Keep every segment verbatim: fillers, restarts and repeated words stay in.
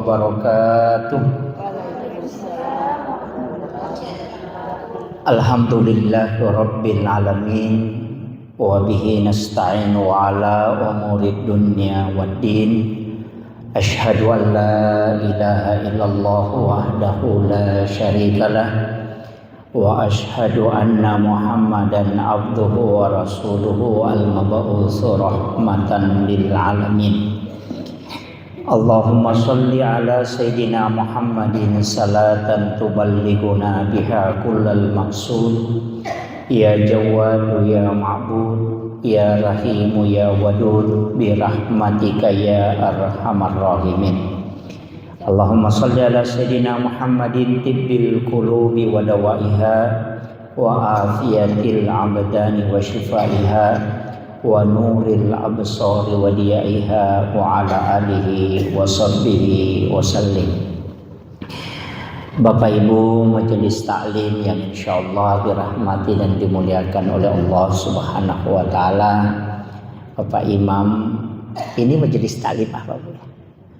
wabarakatuh. Alhamdulillahirabbil alamin, wa bihi nasta'in wa ala umurid dunya waddin. Asyhadu an la ilaha illallah wahdahu la syarikalah, wa asyhadu anna Muhammadan abduhu wa rasuluhu al-mab'usu rahmatan lil alamin. Allahumma shalli ala sayyidina Muhammadin salatan tuballighuna biha kullal maqsud. Ya Jawwadu ya Ma'bud, ya Rahimu ya Wadud, bi rahmatika ya arhamar rahimin. Allahumma shalli ala sayyidina Muhammadin tibbil qulubi wa dawaiha, wa afiyatil abdani wa syifaiha, wa nuril absari wa diyaiha, wa ala alihi wa sahbihi wa sallim. Bapak Ibu majelis taklim yang insyaallah dirahmati dan dimuliakan oleh Allah Subhanahu wa taala. Bapak Imam, ini majelis taklim apa, Bu?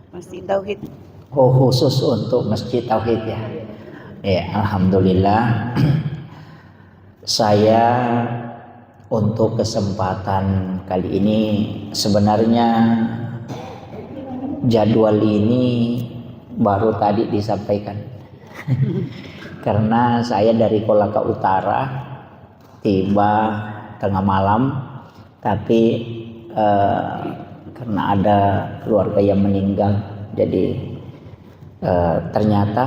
Masjid Tauhid. Oh, khusus untuk Masjid Tauhid ya. Ya, alhamdulillah. Saya untuk kesempatan kali ini, sebenarnya jadwal ini baru tadi disampaikan. Karena saya dari Kolaka Utara, tiba tengah malam, tapi, eh, karena ada keluarga yang meninggal, jadi, eh, ternyata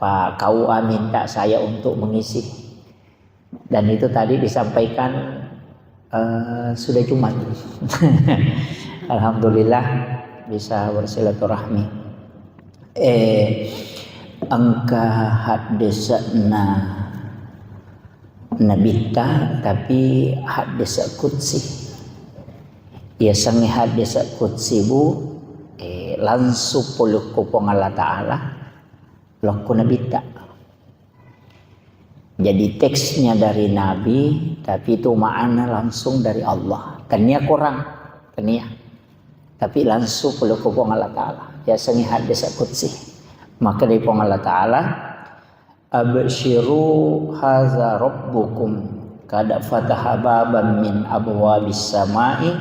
Pak K U A minta saya untuk mengisi. Dan itu tadi disampaikan, eh, sudah Jumat. Alhamdulillah bisa bersilaturahmi. Eh, engka haddese'na Nabitta, tapi haddese' qudsi. Yasengnge haddese' qudsi, Bu, eh, langsung pole ko Puang Allah Ta'ala, lokko Nabitta. Jadi teksnya dari Nabi, tapi itu makna langsung dari Allah. Tania korang, tania. Tapi langsung pole ko Puang Allah Ta'ala. Yasengnge haddese' qudsi. Maka dari Puang Allah Ta'ala, "Absyiru haza rabbukum, qad fataha baban min abwabis samai,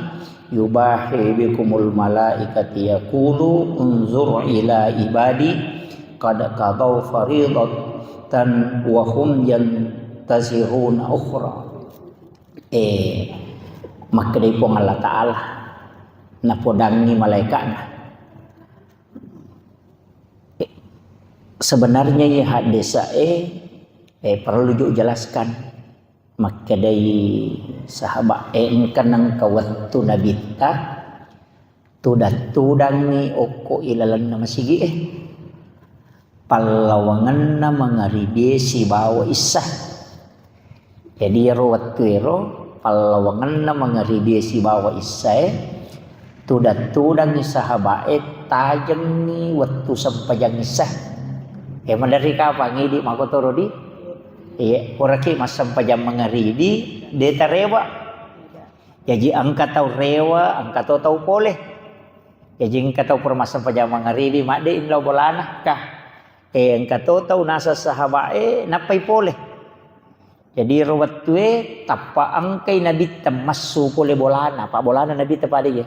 yubahi bikumul malaikati yaqulu unzur ila ibadi, qad qadau faridatan wa hum yantaziruna ukhra." Eh, makkedai Puang Allah Ta'ala, napodangngi malaika'na. Eh, sebenarnya iya haddese'e, eh, perlu ju jelaskan. Makkedai sahabat, eh, engka nengka wettu Nabitta, tudang-tudangngi okko ilalenna masigi'e. Pallawangenna mangaribi sibawa issa. Jadi ero wettuero pallawangenna mangaribi sibawa issae, tudang-tudangngi sahaba'e tajengngi wettu sempajang issa. E, maderri kapang idi makkotoro di? Iya, puraki massempajang mangaribi, de tarewa. Jaji engka tau rewa, engka to tau pole. Jaji engka tau pura massempajang mangaribi, madde lao bolana, kah. E, engka to tau naseng sahaba'e, nappai pole. Jadi ro wettue tappa engkai Nabitta massu pole bolana, pa bolana Nabitta pada iya.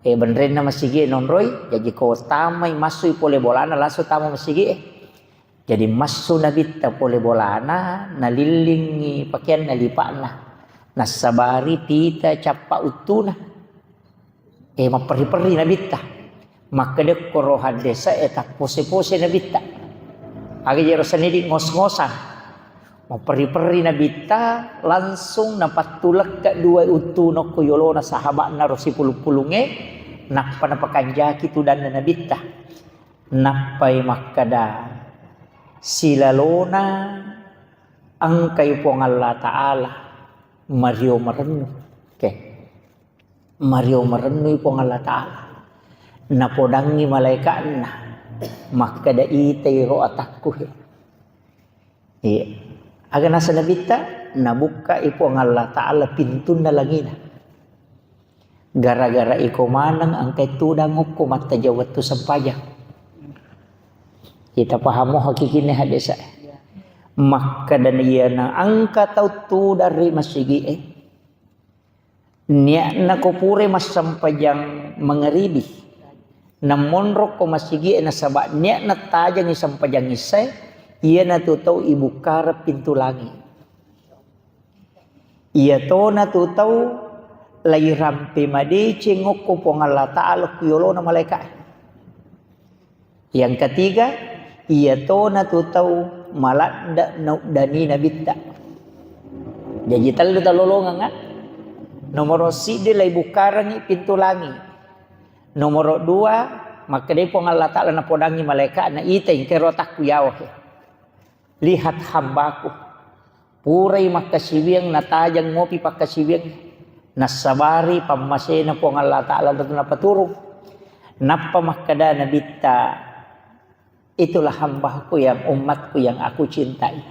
E, benrenna masigi nonroi, jaji ko tamai massui pole bolana langsung tama masigi e. Jadi massu Nabitta pole bolana, nalillingi pakeanna lipa'na, nassabari pita cappa uttuna. E, mapperri-perri Nabitta. Makkedekko ro haddese e, tappose-pose Nabitta. Aga jero senidi ngos-ngosan. Mapperri-perri Nabitta, langsung napattulekka dua uttu nokko yolona sahaba'na ro sipulung-pulungnge, nappa napakanjaki tudanna Nabitta. Nappai makkeda, silalona engkai Puang Allah Ta'ala mario marennu. Oke. Mario marennui Puang Allah Ta'ala. Napodangngi malaika'na, makkeda, itai ro atakku he. Iya. Aga naseng Nabitta, nabukkai Puang Allah Ta'ala pintunna langina. Gara-gara iko maneng engkai tudang okko mattajeng wettu sempajang. Kita pahamo hakikinna hadesa. Makkeda iyana engka tau tudang ri masigi'e. Niatna ko pura massempajang mangaribi. Namonro ko masigi'e nasaba niatna tajangi sempajang issae, iyanatu tau ibukkareng pintu langi. Iyatona tu tau lairampe madeceng okko Puang Allah Ta'ala ku yolona malaeka'e. Yang ketiga, iyatona tu tau maladde nauddani nabitta. Jaji tellu talolongeng, ah. Nomoro siddi laibukkarengngi pintu langi. Nomoro dua, makkedai Puang Allah Ta'ala napodangngi malaeka'na, ita engkero takku yawa he. Lihat hambaku. Purai makkasiwiang natajang mopi pakkasiwiang. Nassabari pammasena Puang Allah Ta'ala tentu napaturung. Nappa makkeda nabitta, itulah hambaku yang umatku yang aku cintai.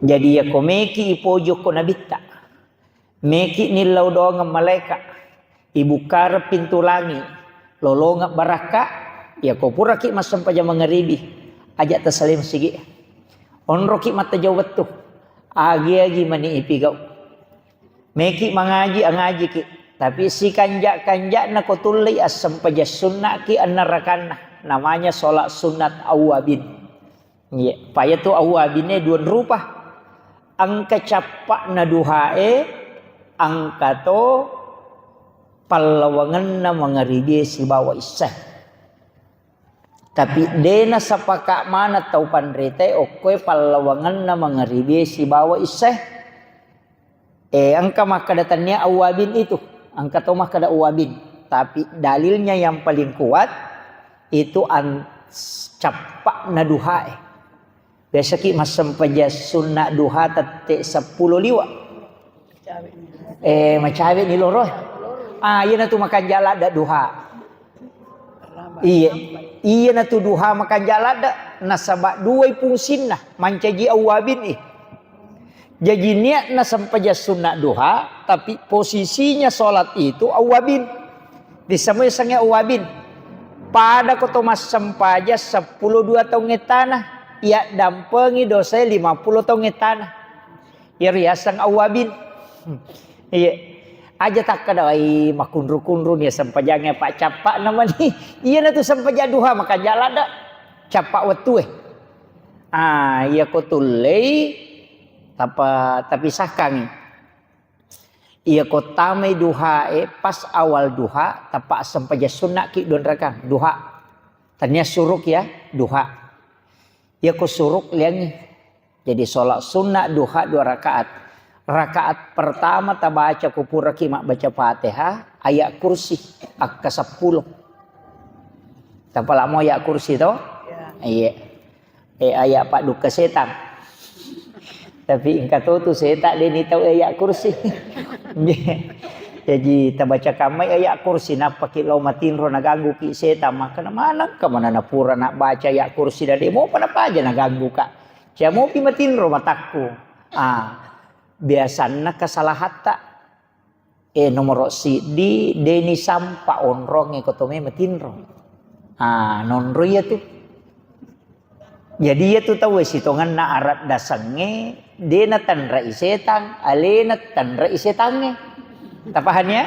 Jadi yako meki ipojokko nabitta. Meki nillau doangeng malaeka, ibukkareng pintu langi, lolongeng barakka, yako puraki massempajang mangaribi, aja tasalai masigi. Onroki mattajau wettu, agi-agi mani ipigau. Meki mangaji, angajiki, tapi sikanja-kanjana ko tullei assempajang sunnaki enneng rakanna, namanya sholat sunnat awwabin. Iya, payatu awwabinne dua rupa. Engka cappa'na duhae, engka to pallawangenna mangaribie sibawa issae. Tapi de nasapaka maneng tau panritae okkoe pallawangenna mangaribie sibawa issae. Eh, engka makkeda tania awwabin itu, engka to makkeda awwabin. Tapi dalilnya yang paling kuat itu an-, cappa'na duhae. Biasaki massempajang sunna duha tette seppulo liwa. Eh, macawe ni loro. Ah, iyana tu makanja ladde duha. Iya, iyana tu duha makanja ladde, nasaba duai fungsinna, mancaji awwabin, eh. Jaji niatna sempajang sunna duha, tapi posisinya sholat itu awwabin. Disemua yasengnge awwabin. Pada ko to massempajang seppulo dua taung ettana, iya dampengi dosae lima puluh taung ettana. Iyaro yaseng awwabin. Iya. Aja takkeda, "Ai, makunru-kunru ni sempajangnge, Pak, cappa namani." Iyana tu sempajang duha, makanja ladde. Cappa wettue. Ah, iya ko tullei, tapa-, tapisahkangngi. Iya ko tamai duhae, pas awal duha, tappa sempajang sunnaki dua rakang, duha. Tania suruk ya, duha. Iya ko suruk liangngi. Jadi sholat sunnah duha dua rakaat. Rakaat pertama tabaca ko puraki mabbaca Fatihah, ayat kursi, akka seppulo. Tapalamo ayat kursi to? Iya. Eh, ayat paddukka setang. Tapi engka to tu setang de ni tau ayat kursi. Jadi tabaca kamai ayat kursi, nappaki lao matinro nagangguki setang, makkeda manengka mana napura nabbaca ayat kursi, dade mopa napaja nagangguka. Cia mopi matinro matakku. Ah, biasanna kesalahatta. Eh, nomoro siddi, deni sampa onrongnge ko to me matinro. Ah, nonro iya tu. Jadi iya tu tau sitongenna araddasengnge, dena tanrai setang, alena tanrai setangnge. Tapahani ya?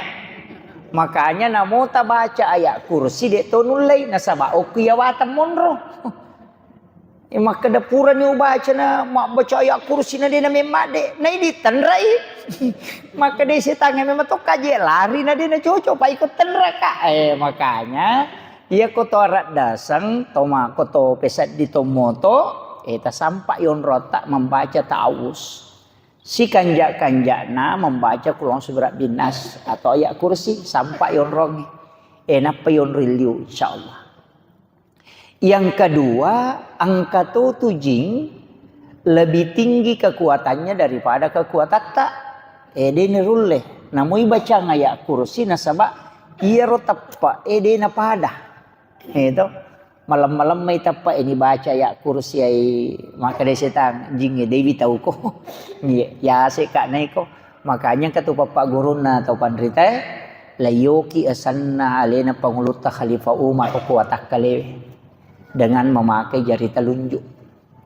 Makanya namo tabaca ayat kursi de to nullei, nasaba okku iya watang monro. Eh, makkeda purani ubacana mabbaca ayat kursi na dena memmadde, na idi tenrai. Makkeda setangnge memang tokka je lari na dena cocok, pa iko tenraka. Eh, makanya iya ko to araddaseng, to mako to peseddi to moto, eh, tasampa yonrotta membaca ta'awuz. Sikanja-kanjana membaca Qul a'udzu birabbin nas atau ayat kursi, sampa yonrongnge. Eh, nappa yonroi liu, insyaallah. Yang kedua, engka to tu jing lebih tinggi kekuatannya daripada kekuatatta. Eh, de nerulle. Namoi bacang ayat kursi nasaba iyaro teppa, eh, de napada. Eh, to. Malem-malem mai teppa, eh, ni baca ayat kursi ai, maka de setang, jing, eh, dewi tauko. Iya, ya seka naiko. Makanya engka tu pappaggurunna tau panritae, laioki asenna alena Pangulutta Khalifah Umar ko watakkalewe. dengan memakai jari telunjuk.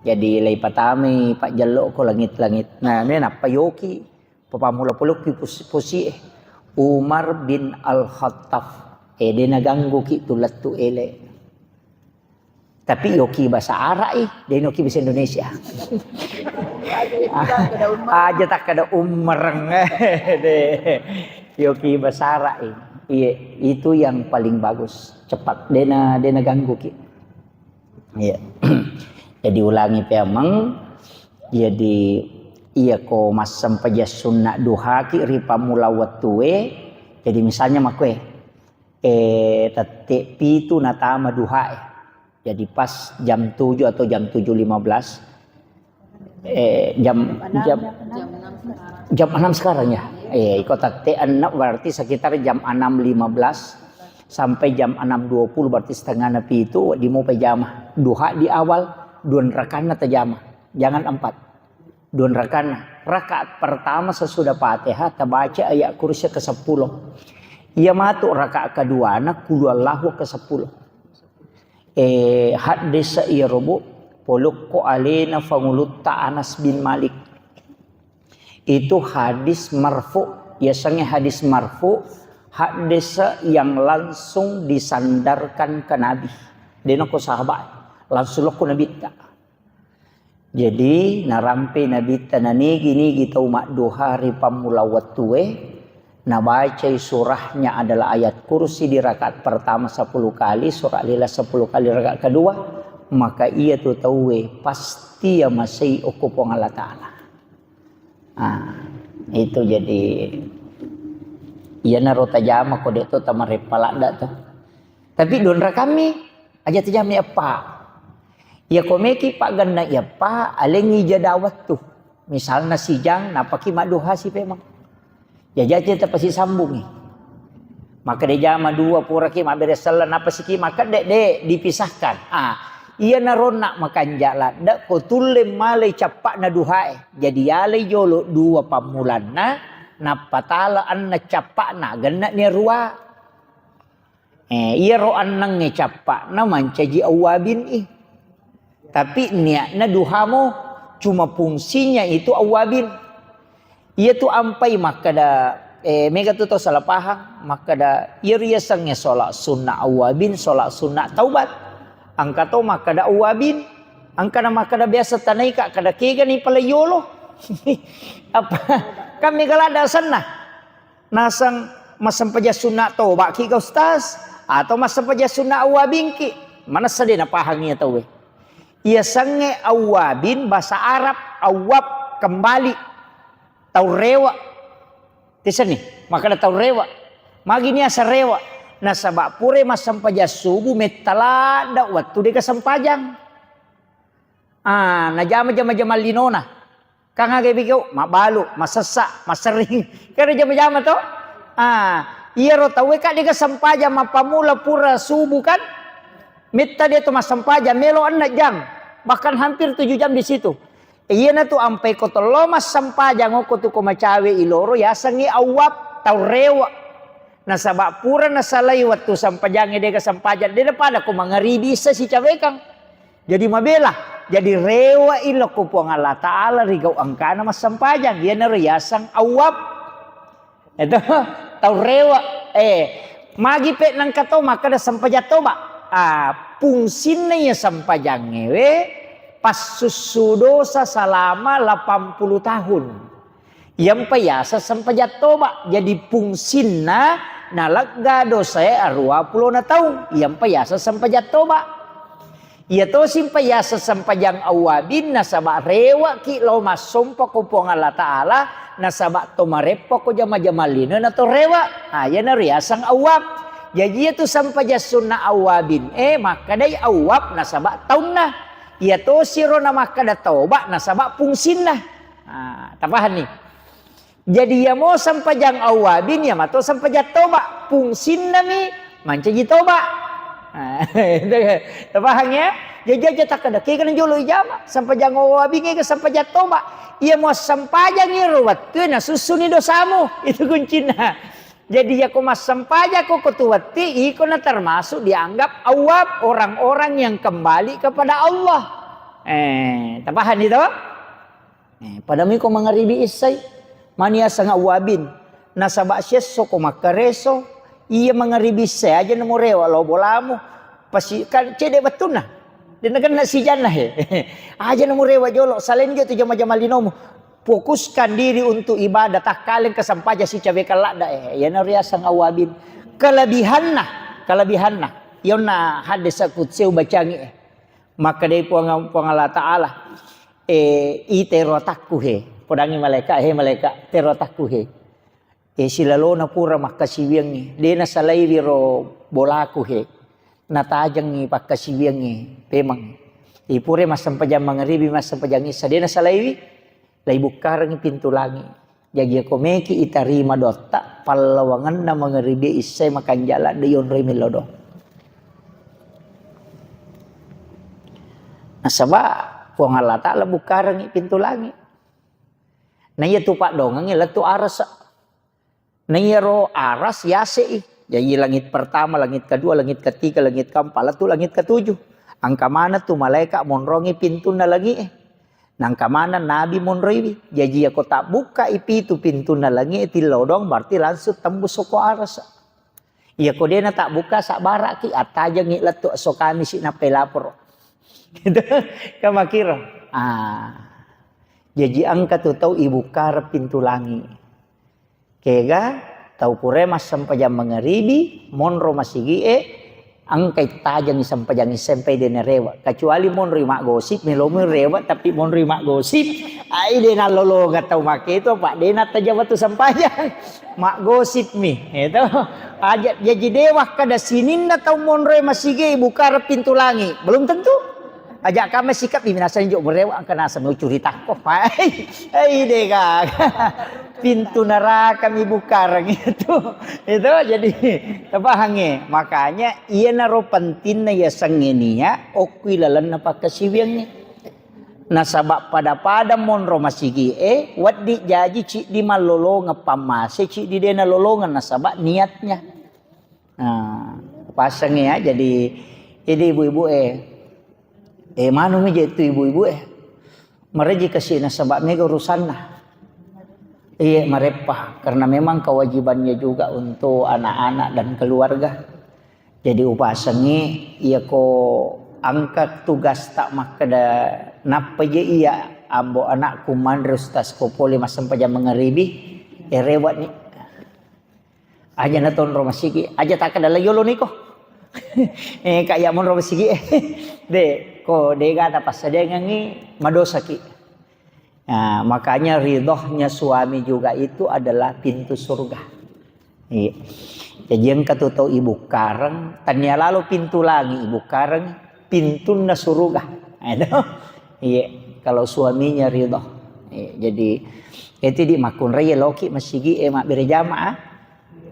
Jadi, laipatamai pajjello ko langit-langit. Nah, ini nappa yoki, papammula polokki pos-, posie. Umar bin Al-Khattab. Eh, de nagangguki tu lettu ele. Tapi yoki bahasa Arab, eh, de noki bahasa Indonesia. Aja tak ada umereng. De. Yoki bahasa Arab, eh. Iya, itu yang paling bagus. Cepat. De na, de nagangguki. Iya. Jadi ulangi peameng. Jadi iya ko massempajang sunna duhaki ri pammula wettue. Jadi misalnya makue, eh, tette pitu natama duhae. Jadi pas jam tujuh atau jam tujuh lima belas, eh, jam, jam, jam enam sekarang ya. Eh, iko tette enam berarti sekitar jam enam lima belas sampai jam enam dua puluh, berarti setengah na pitu, di mau pejama. Duha di awal, dua rakanna tajama. Jangan empat. Dua rakanna. Rakaat pertama sesudah Fatihah, tabaca ayat kursi ke sepuluh. Iya matu rakaat keduana, kulu Allahu ke sepuluh. Eh, hadis iya robo, polokko alena fangulutta Anas bin Malik. Itu hadis marfu, yasengnge hadis marfu, hadis yang langsung disandarkan ke Nabi. Dena ko sahabat, langsung lokko Nabitta. Jadi, narampe Nabitta nanigi-nigi tau madduha ri pammula wettue, nabacai surahnya adalah ayat kursi di rakaat pertama sepuluh kali, surah Al-Ikhlas sepuluh kali rakaat kedua, maka iya tu tauwe pasti yamasei okko Puang Allah Ta'ala. Ah, itu jadi, iyanaro tajama ko de to tamareppa ladda to. Tapi donra kami aja tajama eppa. Iya ko meki pagganna eppa, alengi jeda wettu. Misalna sijang, napaki madduha sipemang. Jajace tapasisambungi. Makkeda jama dua puraki mabbere selleng, napasiki makkedde, de dipisahkan. Ah, iya naronna makanja ladde ko tulle malai cappa'na duhae. Jadi yalai jolo dua pammulanna, nappa tala anna cappa'na, genne ni rua. Eh, iyaro annengnge cappa'na mancaji awwabin i. Tapi niatna duhamo, cuma fungsinya itu awwabin. Iya tu ampai makkeda, eh, mega tu tau salah pahang, makkeda iya riasengnge sholat sunnah awwabin, sholat sunnah taubat. Engka to makkeda awwabin, engka na makkeda biasa tanaika kada kegani pale yolo. Apa? Kan mega ladda asenna. Naseng massempajang sunna tobaki ga ustaz? Atau massempajang sunna awwabingki? Manessa de napahangi iya tauwe. Iya sengnge awwabin bahasa Arab, awwab kembali. Tau rewe. Tisenni, makkeda tau rewe. Magi niasa rewe? Nasaba pura massempajang subuh metta ladda wettu dega sempajang. Ah, najama jama-jama linona. Kang aga bigau, mabbalu, masessa, maserring. Kan jama-jama to? Ah, iyaro tauwe kan dega sempajang mappamula pura subuh kan? Metta de to massempajang, melo enneng jam. Bahkan hampir tujuh jam di situ. Iyana tu ampai ko tello massempajang okko tu ko macawe iloro yasengngi awwab tau rewe. Nasaba pura nasalai wettu sempajangnge dega sempajang, dena pada ko mangaribi issa sicawekang. Jadi mabela, jadi rewe'i lokko Puang Allah Ta'ala ri gau engkana massempajang, iyanaro yaseng awwab. Itu tau rewe. Eh, magi pe nengka to makkeda sempajang toba. Ah, fungsinna iya sempajangnge we, passussu dosa selama delapan puluh tahun. Iyampa yaseng sempajang toba. Jadi fungsinna nalegga dosae aruwa pulona taung. Iyampa yaseng sempajang toba. Iya tosimpa yaseng sempajang awwabin nasaba rewe'ki lao massompa ko Puang Allah Ta'ala, nasaba to mareppa ko jama-jama lino na to rewe. Ah, iyanaro yaseng awwab. Jaji iyatu sempajang sunna awwabin, eh, makkedai awwab nasaba taunna. Iya tosiro na makkeda toba nasaba fungsinna. Ah, tapahanni? Jadi, iyamo sempajang awwabin, iyamato sempajang toba. Fungsinnami mancaji toba. Nah, tapahang ya? Jaji aja takkeda, kegana jolo ijama, sempajang awwabin, ega sempajang toba. Iyamo sempajang iro wettue nasussuni dosamu. Itu kuncinna. Jadi, yako massempajako ko tuwetti, iko na termasuk dianggap awwab, orang-orang yang kembali kepada Allah. Eh, tapahani to? Eh, pada miko mangaribi issai, mani aseng awwabin. Nasaba siesso ko makkareso, iya mangaribi issai aja namurewa lao bolamu. Pasi, kan cede bettunna. Dena kena sijanna he. Aja namurewa jolo, selain dia tu jama-jama linomu. Fokuskan diri untuk ibadah, takkaleng kesempaja sicawekang ladda, eh, iyana riaseng awwabin. Kelebihanna, kelebihanna. Yonna hadis kutsi ubacangi, eh. Makkedai Puang, Puang Allah Ta'ala, eh, i tero atakku he. Podangi malaika, he malaika, tero atakku he. Eh, silalona pura makkasiwiangngi. De nasalaiwi ro bolaku he. Natajengngi pakkasiwiangngi pemeng. Ipure massempajang mangaribi, massempajang issa, de nasalaiwi. Laibukkarengngi pintu langi. Jaji, yako meki itarima doatta, pallawangenna mangaribi issai makanja ladde yonroi mello doang. Nasaba Puang Allah Ta'ala bukkarengngi pintu langi. Na iya tu paddongengngi lettu arasa. Na iyaro aras yase'i. Jaji, langit pertama, langit kedua, langit ketiga, langit keempat, lettu langit ketujuh. Engka maneng tu malaika monrongi pintunna langi'e. Nangka maneng nabi monroiwi. Jaji, yako tabbukkai pitu pintunna langi'e tillau doang, berarti langsung tembus ko arasa. Iyako dena tabbukka, sabbaraki, attajengngi lettu esso Kamisi nappai laporo. Gitu. Kamakiro. Ah. Jaji, engka tu tau ibukkareng pintu langi. Kega tau purae massempajang mangaribi, monro masigi'e, engkai tajengngi sempajang issai, de narewe. Kecuali monroi maggosip, melomi rewe tapi monroi maggosip, ai de nallolongeng tau makketo, apa de nattaja wettu sempajang. Maggosip mi, itu. Aja, jaji de wakkeda sininna tau monroe masigi'e ibukkareng pintu langi. Belum tentu. Aja kame sikap di minasani jo berewa engka naseng curitako. Ai, ai, dega. Pintu neraka mi bukkareng itu. Itu jadi tapahangnge. Makanya iyanaro pentingna yasengnge nia okkui lalenna pakkasiwiangnge. Nasaba pada-pada monro masigi'e, weddi jaji ciddi mallolongeng pammase, ciddi de nalolongeng nasaba niatnya. Nah, pasengnge ya, jadi, jadi ibu-ibu e, eh, manumi je tu ibu-ibu e. Mareji kasi nasaba mega urusanna. Iya, mareppa, karena memang kewajibannya juga untuk anak-anak dan keluarga. Jadi upasengngi, iyako engka tugas tak makkeda, nappa je iya ambo anakku manre ustaz ko pole massempajang mangaribi, eh, rewani. Aja natonro masigi, aja takkeda la yolo niko. Eh, kak ya monro masigi, eh. De, ko dega tapassadiangengngi, madosaki. Nah, makanya ridhonya suami juga itu adalah pintu surga. Iya. Jadi engka tu tau ibukkareng, tania lalo pintu langi ibukkareng, pintunna suruga. Nah, itu. Iya, kalau suaminya ridho. Iya, jadi itu di makkunrai loki masigi e mabbere jamaah.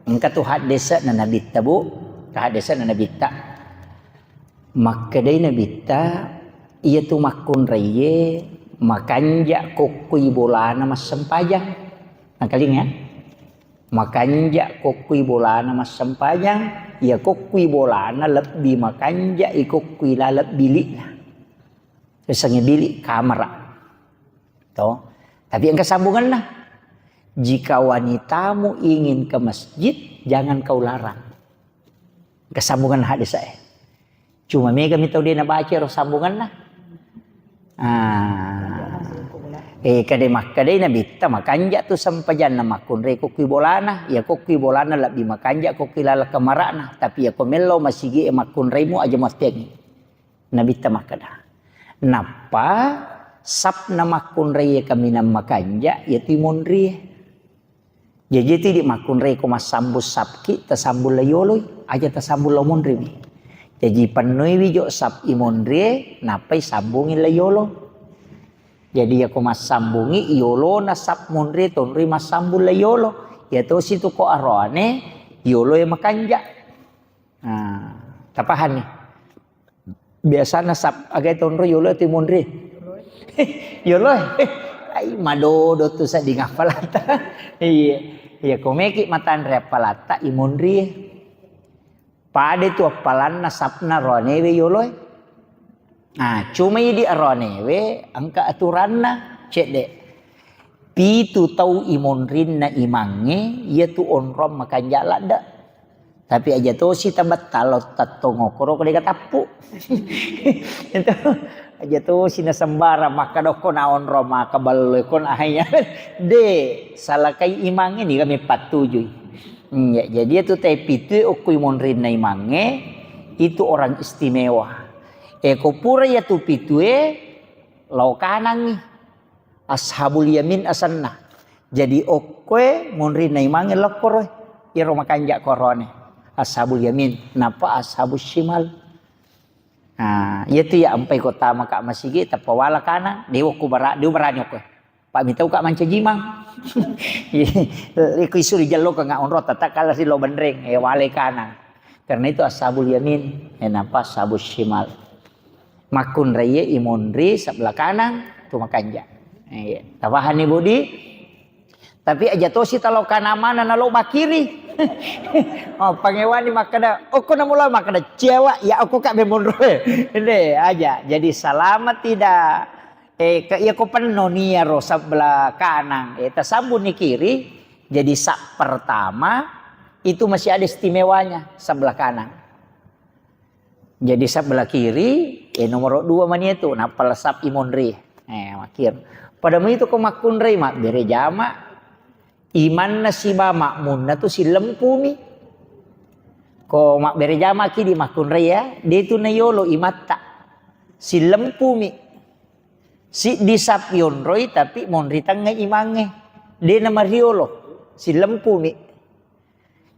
Engka tu haddese na nabitta, Bu. Haddese na nabitta. Makkedai nabitta, iya tu makkunraie makanja kokkui bolana massempajang. Nakalinga? Makanja kokkui bolana massempajang, iya kokkui bolana lebbi makanja i kokkui laleng bilikna. Yasengnge bilik, kamara. To. Tapi engka sambunganna. Jika wanitamu ingin ke masjid, jangan kau larang. Engka sambunganna hadis e. Cuma mega mi tau de nabaca ro sambunganna. Ah. Eh, kade makkedai nabitta makanja tu sempajanna makkunrai kokkui bolana. Iya kokkui bolana lebbi makanja kokkui laleng kamarana. Tapi iya ko mello masigi e makkunraimu aja muatteangngi. Nabitta makkeda, nappa sapna makkunraie kaminang makanja, iyatu imonrie. Jaji, tu idi makkunrai ko massambung sapki, tasambung la yoloi, aja tasambung la monrimi. Jaji, pennuiwi jo sap imonrie, nappai sambungi la yolo. Jadi, yako massambungi yolona sap monrie, tonroi massambung la yolo. Iyatosi tu ko aroane, yoloe makanja. Nah, tapahanni. Biasana sap, aga tonro yolo tu monri. Yolo. Ai, madodo tu sedding apalata. Iya. Iya, ko meki matanre appalatta imonrie. Pada tu appalanna sapna roanewe yoloe. Nah, cuma idi aroanewe engka aturanna cedde. Pitu tau imonrinna imangnge, iya tu onrong makanja ladde. Tapi aja tosi tabetta lo tattongokoro ko dega tappu. Itu aja tosi na sembarang makkadokko na onrong maka ballo ko na hanya. De, salakai imangnge ni kami pattujui. Hmm, ya, jadi itu teh pitu okko imonrinna imangnge itu orang istimewa. Eko pura ya tu pitue lao kanangi. Ashabul Yamin asenna. Jadi okkoe monrinna imangnge lokkoroe. Iyaro makanja korone. Ashabul Yamin. Napa Ashabul Shimal. Nah, iya tu ya ampai kota maka masigi tappa wala kanang. Dewa ku bara, dewa berani okkoe. Pak mitau kak mancaji imang. Iku isuri jallo ke nggak onro tetap kalah si lo benreng. Eh, wale kanang. Karena itu Ashabul Yamin. Eh, napa Ashabul Shimal. Makkunraie imonri sebelah kanang tu makanja. Iya. Tapahanni Budi? Tapi aja tosi talo kanang mana nalo bakiri. Oh, pangewani makkeda, okko namula makkeda cewa ya okko kak bemonroe. Ini aja. Jadi selama tidak eh ke iya ko penno niaro sebelah kanang, eh tasambuni kiri. Jadi sak pertama itu masih ada istimewanya sebelah kanang. Jadi sebelah kiri, eh, nomor dua mani itu, nappa lesap imonri. Eh, makir. Pada itu ko makkunrai mabbere jama, imanna siba makmunna tu sillempumi. Ko mabbere jama ki di makkunrai ya, de tu na yolo imatta. Sillempumi. Siddi sap yonroi tapi monri tengnga imangnge. De na mariolo, sillempumi.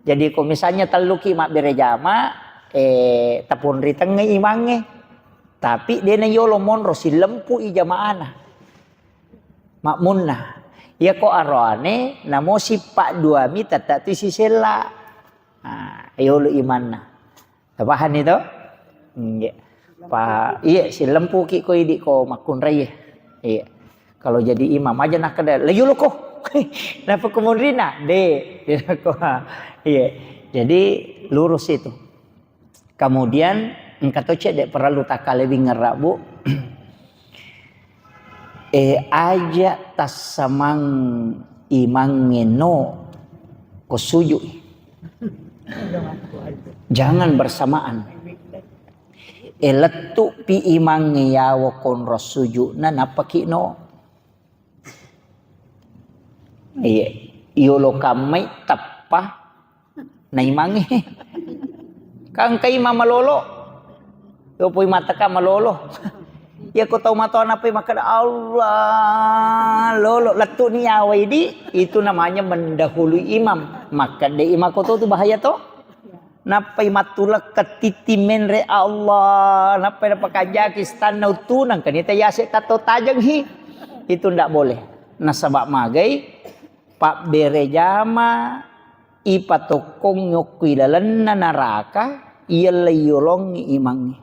Jadi ko misalnya telluki mabbere jama, eh, taponri tengnga imangnge. Tapi de na yolo monro sillempu i jamaana. Makmunna. Iya ko aroane namo sippa duami tetta tu sisella. Nah, yolo imanna. Tapahanni to? Iya. Pa, iya, silempuki ko idi ko makkunrai. Iya. Kalau jadi imam aja nakkeda, "La yolo ko." Napa kemunrina? De. Iya. Jadi lurus itu. Kemudian engka to cedde perlu takkalewing ngerra, Bu. Eh, aja tassamang imangnge no ko sujui. Jangan bersamaan. Eh, lettu pi imangnge yawo konro sujuna nappaki no. Iya, yolo kammai tappa naimangnge. Kangkai ma malolo. Yopoi mataka malolo. Iya ko tau matoa napai makkeda Allah lolo lettu ni yawa idi, itu namanya mendahului imam. Makkeda imam ko to tu bahaya to. Nappai mattulekka titti menre Allah, nappai napakajaki stanna uttunang, kan ita yase tatto tajeng hi. Itu ndak boleh. Nasaba magai pabbere jama ipatokkong nyokku ilalenna naraka, iya leiyolongi imangnge.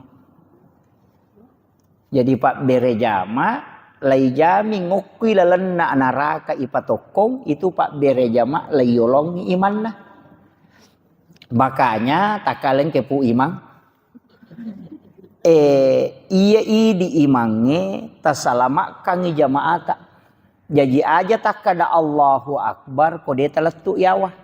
Jadi pabbere jama laijami ngokkui lalenna naraka ipatokkong, itu pabbere jama laiyolongi imanna. Makanya takkalengke pu imang, eh, iya idi imangnge tasalamakkangi jamaata. Jaji aja takkada Allahu Akbar ko de talettu yawa.